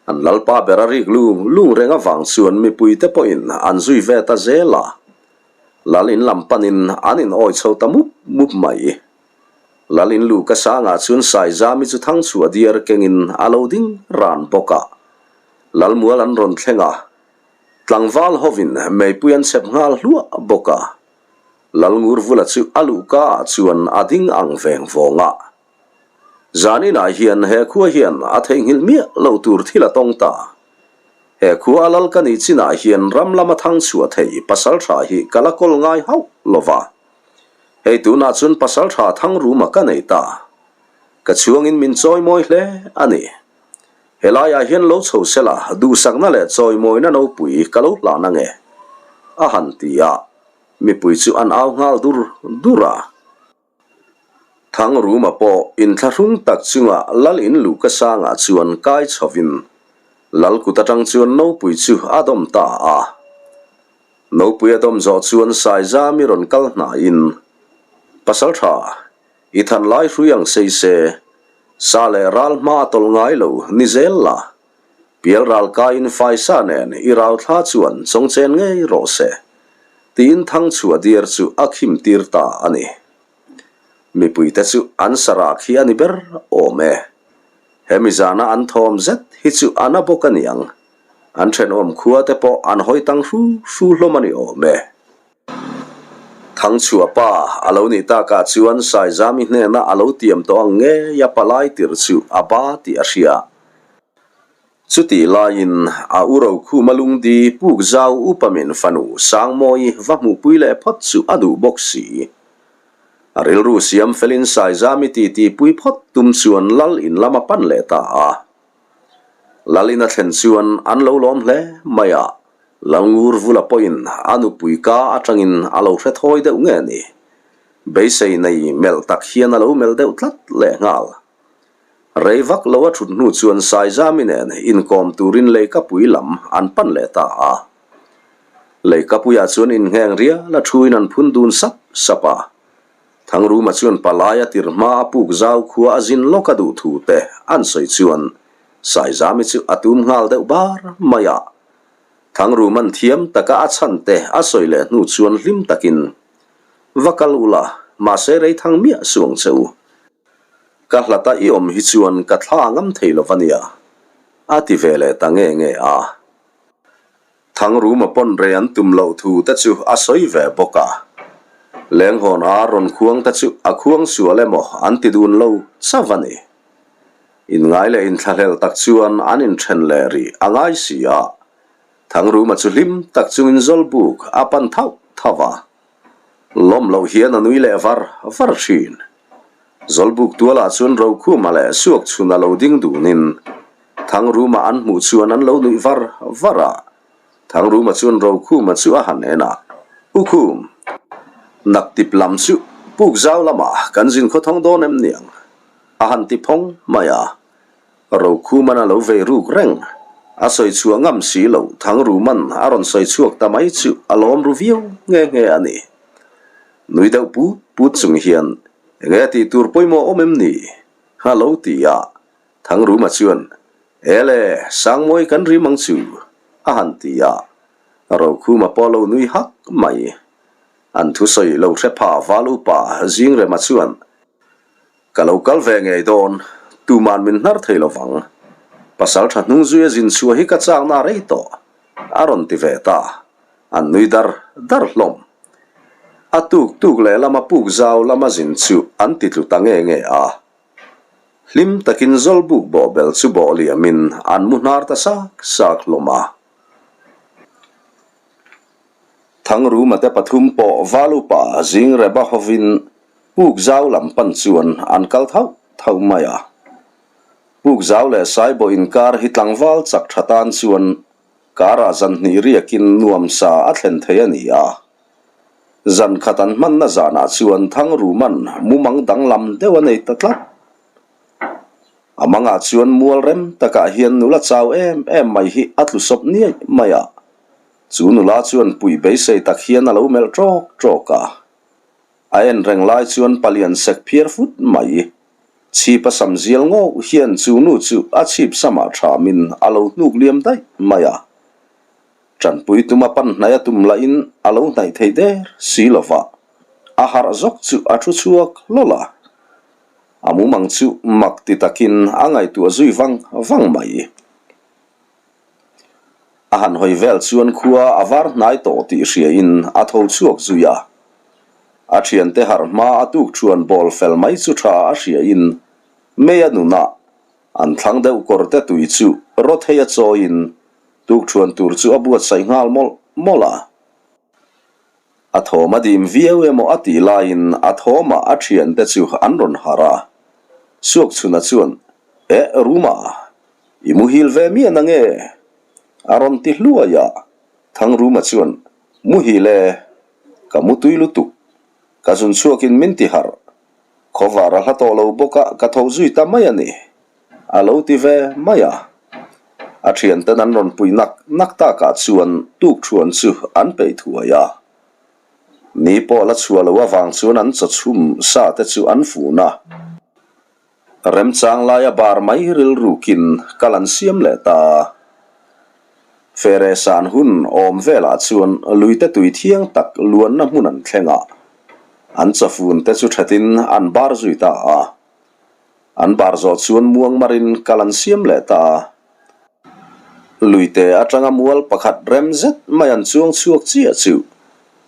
[SPEAKER 1] An lalpa ber a rik lung lung reng avang chuan mipuite pawhin an zui ve ta zel a. Lal in lam panin an in awi chho ta mup mup mai. Lal in lu ka sangah chuan Saizami chu thangchhuah diar kengin a lo ding ran bawk a. Lalmual an rawn thleng a, tlangval hovin meipui an chep nghal hluah bawk a. Lalngurvula chu a luhka ah chuan a ding ang veng vawng a. Zaninah hian he khua hian a theihnghilh miah lo tur thil a tawng ta. He khua a lal ka nih chinah hian ram lama thang chhuah thei pasal tha hi ka la kawl ngai hauh lo va. Hei tunah chuan pasal tha thang ruma ka nei ta. Ka chhuangin min chawimawi hle a ni. Helaiah hian lo chho sela duhsakna leh chawimawina nopui ka lo hlan ange, a han ti a. Mipui chu an au nghal dur dur a. Thangruma pawh inthlahrung tak chunga Lal in luhka sangah chuan kai chhovin Lal kut atang chuan nopui chu a dawm ta a. Nopui a dawm zawh chuan Saizami rawn kal hnaiin, Pasaltha, i than lai hrui ang sei se, sa leh ral hma a tawlh ngai lo ni zel la. Pial ral kaiin faisa nen i rau thla chuan chawngchen ngei rawh se, tiin thangchhuah diar chu a khim tir ta a ni. Mipuite chu an sarak hi a ni ber awm e. Hemi zana an thawm zet hi chu a na bawk a niang. An thenawm khua te pawh an hawi tang hru hru hlawm a ni awm e. Thangchhuah pa a lo nih takah chuan Saizami hnena a lo tiam tawh ang ngei a palai tirh chu a ba tih a hria. Chutih laiin a u Rokhuma lungdi puk zau upamin fanu Sangmawi va hmuhpui leh phawt chu a duh bawk si. A rilru siam felin Saizami titi pui phawt tum chuan Lal in lam a pan leh ta a. Lal in a thlen chuan an lo lawm hle mai a, Lalngur Vula pawhin a nupui ka atangin a lo hre thawi deuh nge ni. Beisei nei melh tak hian a lo melh deuh tlat lehnghal. Rei vak lo a thut hnu chuan Saizami nen inkawm turin Leikapui lam an pan leh ta a. Leikapuiah chuan inngheng rial a thuin an phun dun sap sap a. Thangruma chuan palai a tir hma a puk zau khua a zin lawk a duh thu te an sawi chuan Saizami chu a tum nghal deuh bar mai a. Thangruma'n thiam taka a chhan te a sawi leh hnu chuan hlim takin, Va kal ula, mahse rei thang miah suh ang che u. Ka hlata i awm hi chuan ka thla ngam thei lo va nia, a ti ve leh ta nge nge a. Thangruma pawn rei an tum loh thu te chu a sawi ve bawk a. Lenghawn ar rawn khuang te chu a khuang sual emaw an ti dun lo chauh a ni. Inngai leh inthlahlel tak chuan an inthen leh rih a ngai si a. Thangruma chu hlim tak chungin Zawlbuk a pan thauh thauh a. Lawm loh hian a nui leh var var thin. Zawlbuk tualah chuan Rokhuma leh Suakchhuna lo ding dunin Thangruma an hmuh chuan an lo nuih var var a. Thangruma chuan Rokhuma chu a han en a, U Khum, naktip lam chu puk zau lamah kan zin khawthawng dawn em niang? a han ti phawng mai a. Rokhuman a lo vei ruk reng. A sawi chhuah ngam si lo, Thangruman a rawn sawi chhuak ta mai chu a lawm ru viau nghe nghe a ni. Nui deuh put put chung hian, Enge tih tur pawimawh awm em ni? a lo ti a. Thangruma chuan, Ele, Sangmawi kan rim ang chu, a han ti a. Rokhuma pawh a lo nui hak mai. An thusawi lo hre pha val upa Zingrema chuan, Ka lo kal ve ngei dawn, tuman min hnar thei lo vang. Pasal tha hnung zuia zin chhuah hi ka chakna rei tawh, a rawn ti ve ta. An nui dar dar hlawm. A tuk tuk leh lama puk zau lama zin chu an ti tlu ta nge nge a. Hlim takin Zawlbuk bawhbel chu bawh liamin an mu hnar ta sak sak hlawm a. Thangruma te pathum pawh Valupa Zingreba hovin Puk zau lam pan chuan an kal thauh thauh mai a. Puk zau leh Saibaw inkar hi tlangval chak tha tan chuan karah zan hnih riakin nuam sa a thlen thei a ni a. Zan khat an hmanna zanah chuan Thangruman mumang danglam deuh a nei ta tlat. A mangah chuan mual rem takah hian nula chau em em mai hi a tlu sawp niaih mai a. Chu nula chuan puih beisei tak hian a lo melh ṭawk ṭawk a. A en reng lai chuan palian sek phiar fut mai. Chhip a sam zial ngawh hian chu nu chu a chhip samah thamin a lo hnuk liam daih mai a. Tanpui tuma pan hnaih a tum lahin a lo hnaih thei der si lo va, a harh zawk chu a thu chhuak hlawl a. A mumang chu mak ti takin a ngaihtuah zui vang vang mai. A han hawi vel chuan khua a var hnai tawh tih hriain a tho chhuak zui a. A thiante harh hma a tuk thuan bawl fel mai chu tha a hriain mei a nunah an thlang deuh kawr te tui chu rawthei a chawiin tuk thuan tur chu a buatsaih nghal mawlh mawlh a. A thawm a dim viau emaw a tih laiin a thawmah a thiante chu an rawn harh a. Suakchhuna chuan, Eh, Ruma, I muhil ve miah na nge? A rawn ti hluai a, Thangruma chuan, Muhil e, ka mutui lutuk. Ka zun chhuakin min ti harh. Khawvar a hla tawh lo bawk a, ka tho zui ta mai a ni, a lo ti ve mai a. A thianten an rawn pui nak nak takah chuan tukthuan chu an peih thuai a. Ni pawh la chhuah lo avang chuan an chawchhum sa te chu an fun a. Remchang laia bar mai rilrukin kal an siam leh ta. Fere san hun awm velah chuan luite tui thiang tak luanna hmun an thleng a, an chawfun te chu thatin an bar zui ta a. An bar zawh chuan muang marin kal an siam leh ta. Luite atanga mual pakhat rem zet mai an chuang chhuak chiah chu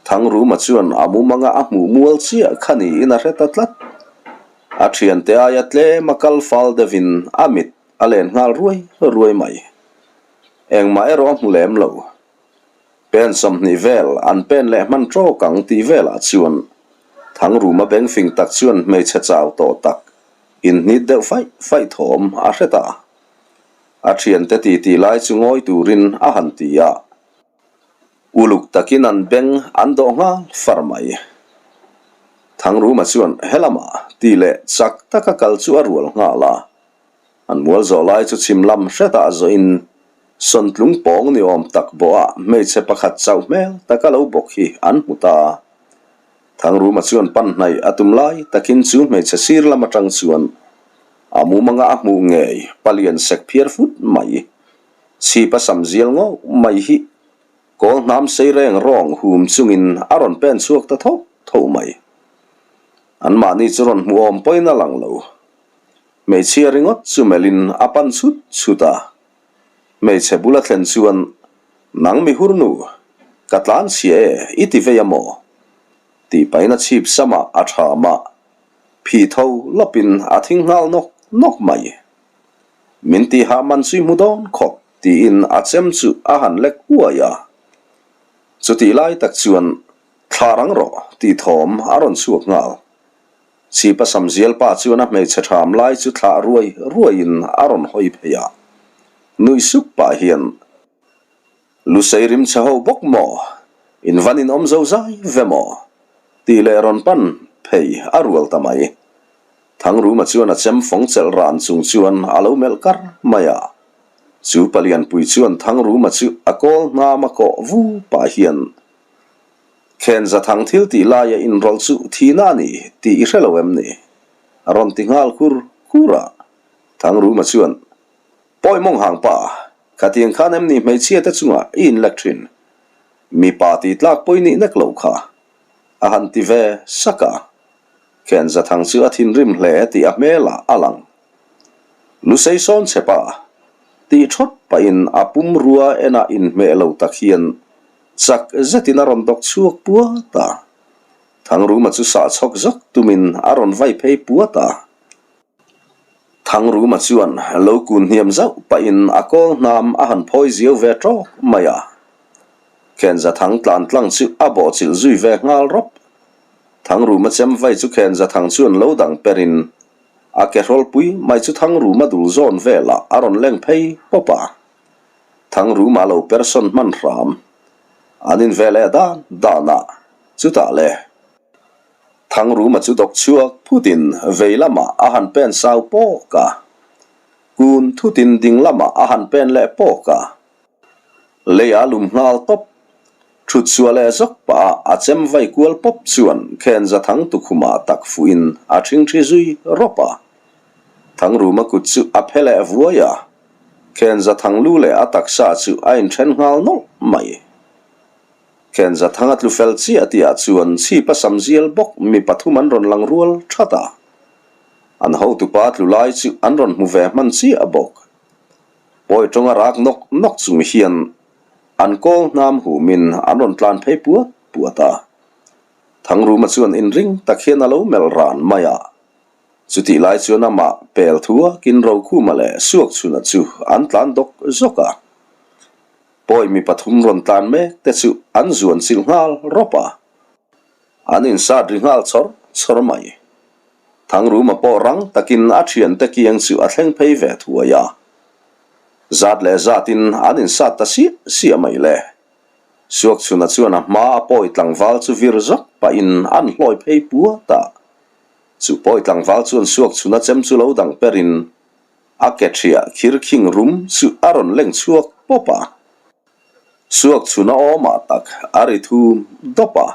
[SPEAKER 1] Thangruma chuan a mumanga a hmuh mual chiah kha niin a hre ta tlat. A thiante aia tlem a kal fal deuhin a mit a len nghal ruai ruai mai. Engmah erawh a hmu lem lo. Pen 20 vel an pen leh hman tawk ang tih velah chuan Thangruma beng fing tak chuan hmeichhe chau tawh tak inhnit deuh faih faih thawm a hre ta. A thiante titi lai chu ngawi turin a han ti a. Uluk takin an beng an dawh nghal far mai. Thangruma chuan helamah ti leh chak taka kal chu a rual nghal a. An mual zawh lai chu chhim lam hretah zawhin sawntlung pawng ni awm tak bawhah hmeichhe pakhat chauh hmel taka lo bawk hi an hmu ta. Thangruma chuan pan hnaih a tum lai takin chu hmeichhe sir lam atang chuan a mumanga a hmuh ngei palian sek phiar fut mai. Chhip a sam zial ngawh mai hi kawl hnam sei reng rawng hum chungin a rawn pen chhuak ta tho tho mai. Anmahni chu rawn hmuh awm pawhin a lang lo. Hmeichhia ringawt chu melhin a pan chhut chhut a. Hmeichhe bula thlen chuan, Nang mi hurnu, ka tlan chhia e, i ti vei a maw? Tih pahin a chhip samah a tham a, phi tho lawpin a thing nghal nawk nawk mai. Min tihah man chu i hmu dawn khawp, tiin a chem chu a han lek uai a. Chutih lai tak chuan, Thla rang rawh, tih thawm a rawn chhuak nghal. Chhipa Samzial pa chuan a hmeichhe ṭham lai chu thlah ruai ruaiin a rawn hawi phei a. Nuih suk pah hian, Lusei rim chhe ho bawk maw? In van in awm zo zai ve maw? tih leh rawn pan phei a rual ta mai. Thangruma chuan a chem fawng chelh ran chung chuan a lo melh kar mai a. Chu palianpui chuan Thangruma chu a kawl hnam a kawh vu pah hian, Khen Zathang thil tih laia inrawlh chu thihna a ni tih i hre lo em ni? A rawn ti nghal khur khur a. Thangruma chuan, Pawi mawng hang pa, khatiang khan em ni hmeichhia te chungah i inlek thin? Mipa tih tlak pawi nih nek lo kha. A han ti ve sak a. Khen Zathang chu a thinrim hle tih a hmelah a lang. Lusei sawn che pa, tih thawt pahin a pumrua enah inhmeh lo tak hian Chak zetin a rawn dawk chhuak puat a, Thangruma chu sah chhawk zawk tumin a rawn vai phei puat a. Thangruma chuan lo kun hniam zauh pahin a kawl hnam a han phawi ziau ve tawk mai a. Khenza thang tlan tlang chu a bawhchilh zui ve nghal rawp. Thangruma chem vai chu Khenza thang chuan lo dang perin a ke hrawlpui mai chu Thangruma dul zawn velah a rawn leng phei pawp a. Thangruma lo person hman hram an in ve leh dan dan a, chutah le Thangruma chu dawk chhuak phutin vei lamah a han pen sau pawk a, kun thutin ding lamah a han pen leh pawk a, lei a lum nghal tawp. Thut chhuah leh zawk pah a a chem vai kual pawp chuan Khenza Thang tukhumah tak fuhin a thingthi zui rawp a. Thangruma kut chu a phe leh vuai a, Khenza Thang lu leh a taksa chu a inthen nghal nawlh mai. Khenza Thang a tlu fel chiah tihah chuan chhipa samzial bawk mi pathum an rawn lang rual that a. An hotupa tlu lai chu an rawn hmu ve hman chiah bawk. Pawi tawnga rak nawk nawk chung hian an kawl hnam humin an rawn tlan phei puat puat a. Thangruma chuan inring tak hian a lo melh ran mai a. Chutih lai chuan amah pel thuakin Rokhuma leh Suakchhuna chu an tlan dawk zawk a. Pawi mi pathum rawn tlan mek te chu an zuan chilh nghal rawp a. An insat ri nghal chawr chawr mai. Thangruma pawh rang takin a thiante kiang chu a thleng phei ve thuai a. Zat leh zatin an insat ta siah siah mai le. Suakchhuna chuan a hma a pawi tlangval chu vir zawk pahin an hlawi phei puat a. Chu pawi tlangval chuan suak chhuna chem chu lo dang perin a ke ṭhiah khir khing rum chu a rawn leng chhuak pawp a. Suak chhuna awmah tak a ri thum dawp a,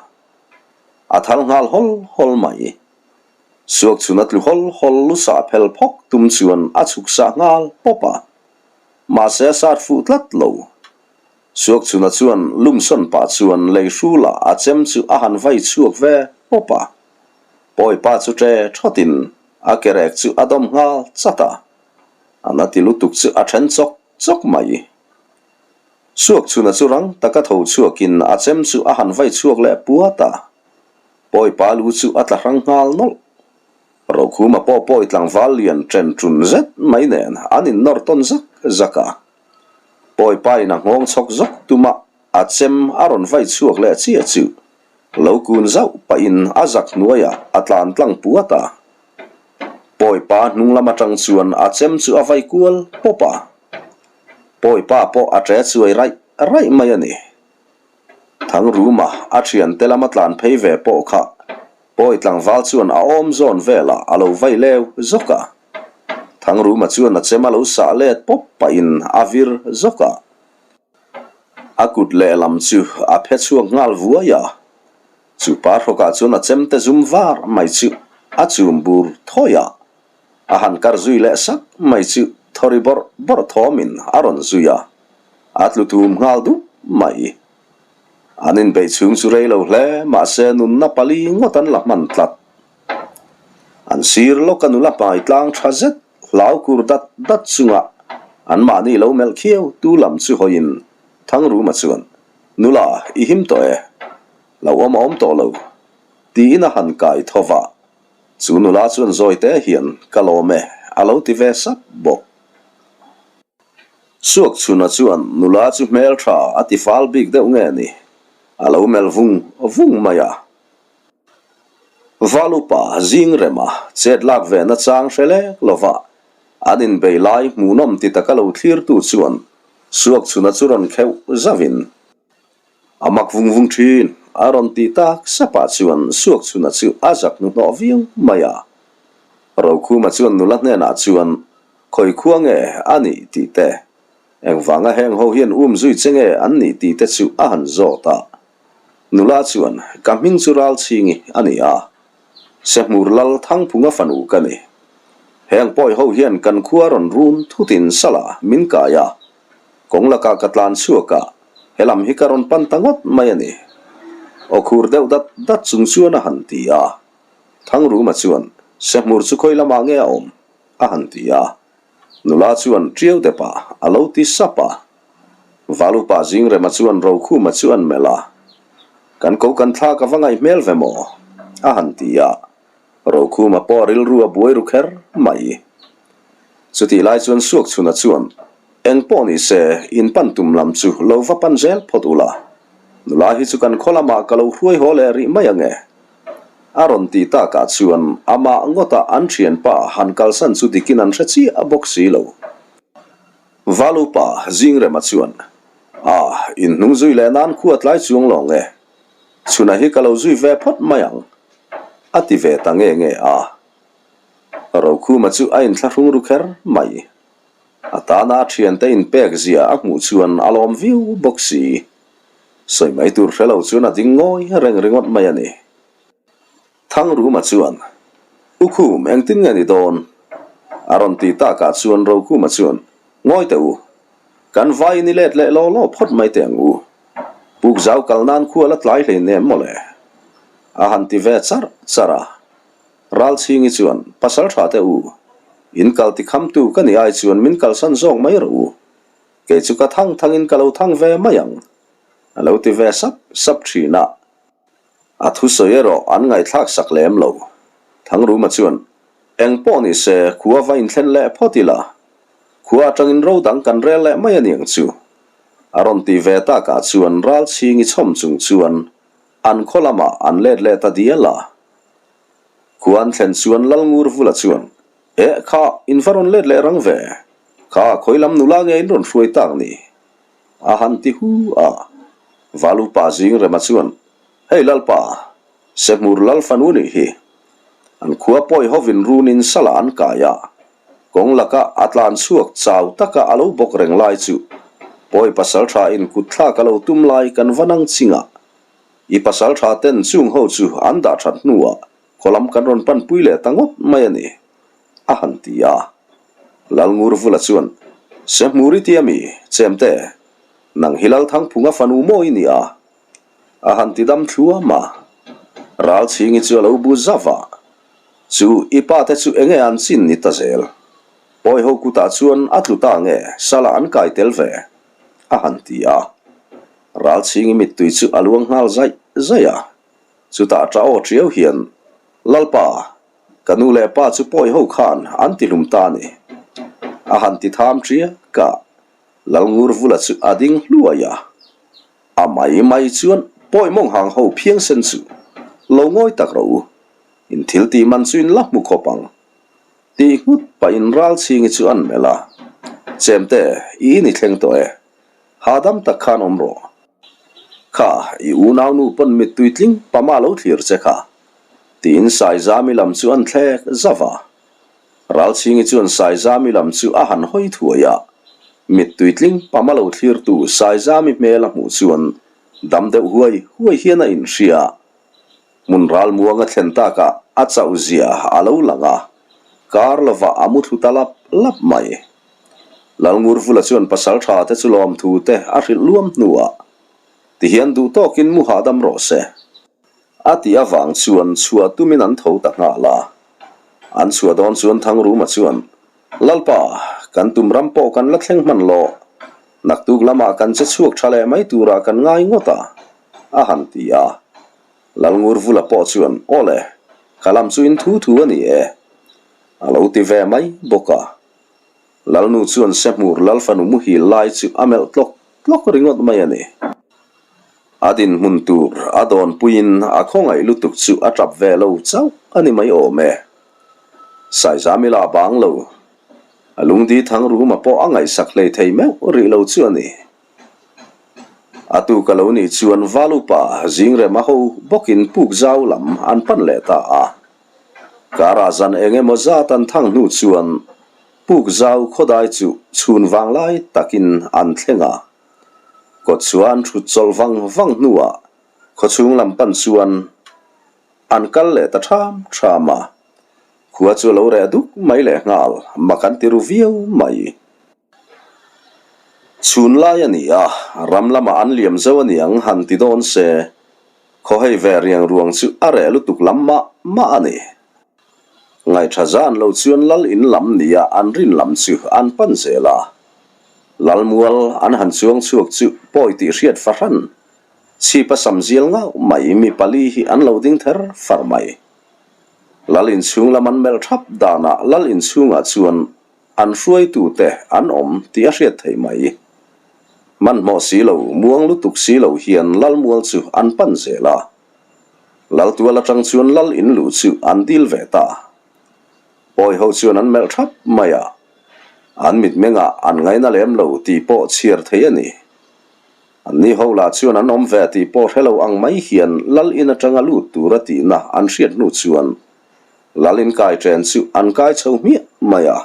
[SPEAKER 1] a thal nghal hawl hawl mai. Suak chhuna tlu hawl hawl lu sah phel phawk tum chuan a chhuk sah nghal pawp a, mahse a sat fuh tlat lo. Suak chhuna chuan lumsawn pah chuan lei hrulah a chem chu a han vai chhuak ve pawp a. Pawi pa chu ṭe ṭhawtin a ke rek chu a dawm nghal chat a, a na ti lutuk chu a ṭhen chawk chawk mai. Suak chhuna chu rang taka tho chhuakin a chem chu a han vai chhuak leh puat a, pawi pa lu chu a tla hrang nghal nawlh. Rokhuma pawh pawi tlangval lian ṭen ṭun zet mai nen an innawr tawn zak zak a. Pawipa in a nghawng chhawk zawk tuma a chem a rawn vai chhuak leh chiah chu lo kun zauh pahin a zak hnuaiah a tlan tlang puat a. Pawipa hnung lam atang chuan a chem chu a vai kual pawp a. Pawipa pawh a ṭe chuai raih raih mai a ni. Thangruma a thiante lama tlan phei ve pawh kha Pawi tlangval chuan a awm zawn velah a lo vai leu zawk a. Thangruma chuan a chem a lo sah let pawp pahin a vir zawk a. A kut lehlam chu a phe chhuak nghal vuai a. Chu pa hrawkah chuan a chemte zum var mai chu a chum bur thawi a. A han kar zui leh sak mai chu thawri bawrh bawrh thawmin a rawn zui a, a tlu tum nghal dup mai. An inbeih chhung chu rei lo hle mahse nunna pali ngawt an la hman tlat. An sir lawka nula hmai tlang tha zet hlau kur dat dat chunga anmahni lo melh khiau tu lam chu hawiin Thangruma chuan, Nula, i him tawh e. Lo awm a awm tawh lo. Tiin a han kai tho va. Chu nula chuan zawi te hian ka lawm e a lo ti ve sap bawk. Suak chhuna chuan nula chu hmel tha a ti fal bik deuh nge ni? A lo melh vung vung mai a. Val upa zing rema chet lak ve na chang hre lek lova an inbei lai hmuhnawm ti taka lo thlirtu chuan Suak chhuna chu rawn kheuh zauhin A mak vung vung thin, a rawn tih tak sapah chuan Suakchhuna chu a zak hnuhnawh viau mai a. Rokhuma chuan nula hnenah chuan, Khawi khua nge a nih tih te, engvanga heng ho hian um zui che nge an nih tih te chu a han zawt a. Nula chuan, Ka hming chu Ralchhingi a ni a, Sehmur Lal Thangphunga fanu ka ni. Heng pawi ho hian kan khua rawn run thutin sala min kai a, Kawng lakah ka tlan chhuak a, helam hi ka rawn pan ta ngawt mai a ni. Aw khur deuh dat dat chung chuan a han ti a. Thangruma chuan, Sehmur chu khawi lamah nge a awm? a han ti a. Nula chuan ṭiau depah a lo ti sap a. Valupa Zingrema chuan Rokhuma chu an melh a, Kan ko kan thlak a va ngaih hmel ve maw? a han ti a. Rokhuma pawh rilru a buai ru kher mai. Chutih lai chuan Suakchhuna chuan, Eng pawh ni se, in pan tum lam chu lo va pan zel phawt ula. Nula hi chu kan khaw lamah ka lo hruai haw leh rih mai ange. A rawn tih takah chuan amah ngawta an thianpa han kalsan chu dikin an hre chiah bawk si lo. Valupa Zingrema chuan, A, in hnung zui leh nan khua tlai chuang lawng e. Chhuna hi ka lo zui ve phawt mai ang. A ti ve ta nge nge a. Rokhuma chu a inthlahrung ru kher mai. A tana a thiante inpek zia a hmuh chuan a lawm viau bawk si. Sawi mai tur hre lo chuan a ding ngawi reng ringawt mai a ni. Thangruma chuan, U Khum, engtin nge ni dawn? A rawn ti takah chuan Rokhuma chuan, Ngawi teh u, kan vaiin i let leh law law phawt mai teh ang u. Puk zau kal nan khu a la tlai hlei nem mawle. A han ti ve charh charh a. Ralchhingi chuan, Pasal tha teh u, in kal ti khamtu ka ni ai chuan min kalsan zawk mai rawh u. Kei chu ka thang thangin ka lo thang ve mai ang, a lo ti ve sap sap thin a. A thusawi erawh an ngaihthlak sak lem lo. Thangruma chuan, Eng pawh ni se, khua va inthlen leh phawt ila. Khua atangin ro dang kan rel leh mai a niang chu. A rawn ti ve takah chuan Ralchhingi chhawm chung chuan an khaw lamah an let leh ta dial a. Khua an thlen chuan Lalngurvula chuan, Eh kha, in va rawn let leh rang ve. Kha, khawi lam nula nge in rawn hruai tak ni? A han ti hu a. Valupa Zingrema chuan, Hei Lalpa, Sehmur Lal fanu nih hi. An khua pawi hovin runin salah an kai a. Kawng laka a tlan chhuak chau taka a lo bawk reng lai chu pawi pasal tha in kut thlak a lo tum lai kan va nang ching a. I pasal tha ten chung ho chu an dah that hnuah khawlam kan rawn pan pui leh ta ngawt mai a ni, a han ti a. Lalngurvula chuan, Sehmur i ti a mi, Chemte, nang hi Lalthangphunga fanu maw i ni a? A han ti dam thluam a. Ralchhingi chu a lo bu zauh a. Chu i pa te chu enge an chin ni ta zel? Pawi ho kutah chuan a tlu ta nge sala an kai tel ve? a han ti a. Ralchhingi mittui chu a luang nghal zaih zaih a. Chutah ṭah aw ṭiau hian, Lalpa, ka nu leh pa chu pawi ho khan an ti hlum ta a ni. A han ti tham ṭiak a. Lalngurvula chu a ding hluai a. A mai mai chuan pawi mawng hang ho phiangsen chu lo ngawi tak rawh u, in thil tih man chu in la hmu khawp ang. Tih nghut pahin Ralchhingi chu an melh a, Chemte, i in i thleng tawh e, hahdam tak khan awm rawh. Kha, i unaunu pawn mittui tling pama lo thlir che kha, tiin Saizami lam chu an thlek zauh a. Ralchhingi chuan Saizami lam chu a han hawi thuai a, mittui tling pama lo thlirtu Saizami hmel a hmuh chuan dam deuh huai huai hian a inhria. Hmun ralmuang a thlen takah a chauh zia a lo lang a, kar lovah a mu thlu ta lap lap mai. Lalngurvula chuan pasal tha te chu lawmthu te a hrilh luam hnuah tihian duh tawkin mu hahdam rawh se. A tih avang chuan chhuah tumin an tho ta nghal a. An chhuah dawn chuan Thangruma chuan, Lalpa, kan tum ram pawh kan la thleng hman lo. Naktuk lamah kan che chhuak tha leh mai turah kan ngai ngawt a, a han ti a. Lalngurvula pawh chuan, Aw le, ka lam chu in thu thu a ni e, a lo ti ve mai bawk a. Lalnu chuan Sehmur Lalfanu muhil lai chu a melh tlawk tlawk ringawt mai a ni. A dinhmun tur a dawnpuiin a khawngaih lutuk chu a tap ve lo chauh a ni mai awm e. Saizamila bang lo, a lungdi Thangruma pawh a ngaihsak hlei thei meuh rih lo chu a ni. A tuk a lo nih chuan Valupa Zingrema ho bawkin puk zau lam an pan leh ta a. Karah zan eng emaw zat an thang hnu chuan puk zau khawdai chu chhun vanglai takin an thleng a. Kawt chuan thut chawlh vang vang hnuah khawchhung lam pan chuan an kal leh ta ṭham ṭham a. Khua chu a lo reh duk mai leh nghal, mak an ti ru viau mai. Chhun lai a ni a, ram lamah an liam zo a niang han ti dawn se, khaw hei ve riang ruang chu a reh lutuk lam mah mah a ni. Ngaihṭha zan lo chuan lal in lam nia an rin lam chu an pan zel a. Lalmual an han chuang chhuak chu pawi tih hriat fahran, chhip a sam zial ngauh mai mi pali hi an lo ding ther far mai. Lal inchhung lam an melh ṭhap danah lal inchhungah chuan an hruaitute an awm tih a hriat theih mai. Hmanhmawh si lo, muang lutuk si lo hian Lalmual chu an pan zel a. Laltual atang chuan lal in luh chu an dil ve ta. Pawi ho chuan an melh thap mai a, an mitmengah an ngaina lem lo tih pawh chhiar thei a ni. Anni ho lah chuan an awm ve tih pawh hre lo ang mai hian lal in atanga lut tura tihna an hriat hnu chuan lal in kai chen chu an kai chho hmiah mai a.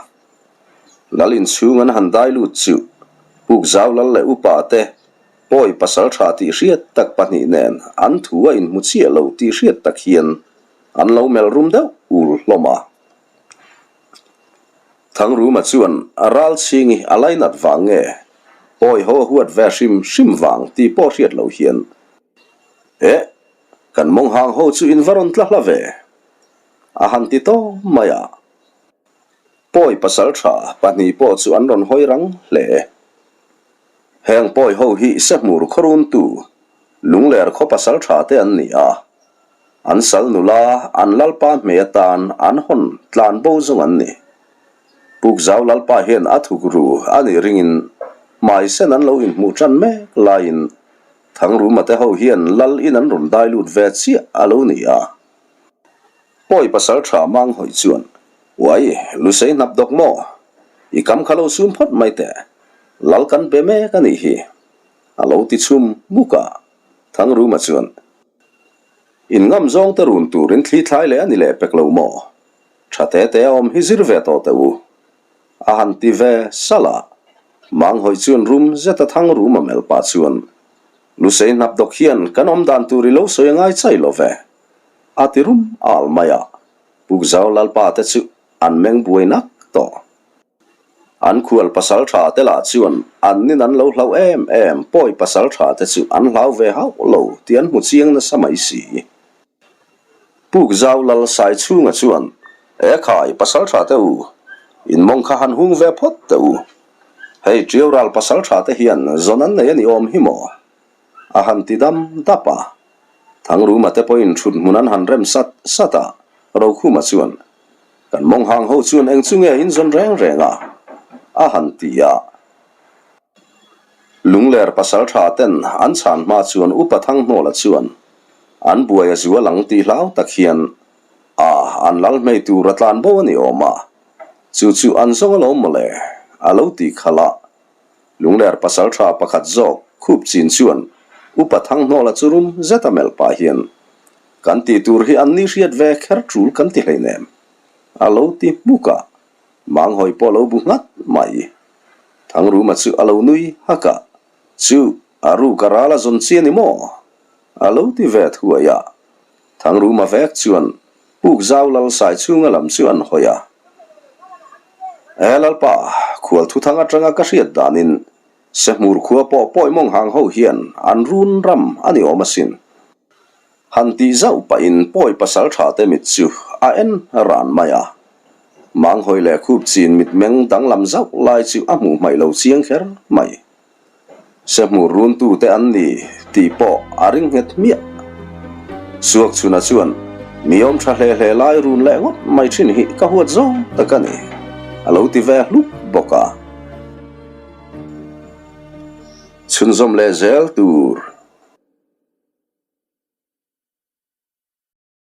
[SPEAKER 1] Lal inchhung an han dai lut chu Pukzau lal leh upa te Pawi pasal tha tih hriat tak pahnih nen an thu a inhmu chiah lo tih hriat tak hian an lo melh rum deuh ul hlawm a. Thangruma chuan a ral chhingi a lainat vang nge pawi ho a huat ve hrim hrim vang tih pawh hriat lo hian Eh, kan mawng hang ho chu in va rawn tla hla ve a han ti tawm mai a. Pawi pasal tha pahnih pawh chu an rawn hawi rang hle. Heng pawi ho hi Sehmur khawruntu Lungler khaw pasal tha te an ni a, an sal nula an lalpa hmei atan an hawn tlan bo zawng an ni. Pukzau lalpa hian a thuk ru a nih ringin hmai sen an lo inhmuh tan mek laiin Thangruma te ho hian lal in an rawn dai lut ve chiah a lo ni a. Pawi pasal tha mang hawi chuan, Uai, Lusei hnap dawk maw? I kam kha lo sum phawt mai teh. Lal kan be mek a nih hi. A lo ti chhum muk a. Thangruma chuan, In ngam zawng te run turin thli thlai leh a ni leh pek lo maw? Tha te te a awm hi zir ve tawh teh u. A han ti ve salh a. Mang hawi chuan rum zeta Thangruma melh pah chuan, Lusei hnap dawk hian kan awm dan tur i lo sawi a ngai chai lo ve. A ti rum al mai a, Pukzau Lalpa te chu an meng buai nak tawh. An khual pasal tha te lah chuan an nin an lo hlauh em em, pawi pasal tha te chu an hlau ve hauh lo tih an hmu chiang nasa mai si. Pukzau Lal Saichhunga chuan, E khai, pasal tha te u, in mawng kha han hung ve phawt teh u. Hei Tiaural pasal tha te hian zawn an nei a ni awm hi maw? A han ti dam dap a. Thangruma te pawhin thut hmun an han rem sat sat a, Rokhuma chuan, Kan mawng hang ho chuan eng chu nge in zawn reng reng a? a han ti a. Lungler pasaltha ten an chhan hma chuan Upa Thanghnawla chuan an buai a zual ang tih hlau tak hian a an lal hmei tur a tlan bo a ni awm a, chu chu an zawng alawm mawle a lo ti khalh a. Lungler pasaltha pakhat zawk khup chin chuan Upa Thanghnawla chu rum zet a melh pah hian Kan tih tur hi an ni hriat ve kher tul kan ti hleinem a lo ti hmuk a. Manghawi pawh lo bu nghat mai. Thangruma chu a lo nui hak a, Chu, a ruk a ral a zawn chi a ni maw? A lo ti ve thuai a. Thangruma vek chuan puk zau lal sai chhunga lam chu an hawi a. E Lalpa, khual thuthang atanga ka hriat danin Sehmur khua pawh pawi mawng hang ho hian an run ram a ni awm asin. Han tih zauh pahin pawi pasal tha te mit chu a en ran mai a. Manghawi leh khup chin mitmeng danglam zauh lai chu a hmuh hmaih lo chiang kher mai. Sehmur runtu te an ni tih pawh a ring nghet hmiah. Suakchhuna chuan mi awm tha hle hle lai run leh ngawt mai thin hi ka huat zawng tak a ni, a lo ti ve hlup bawk a. Chhunzawm leh zel tur.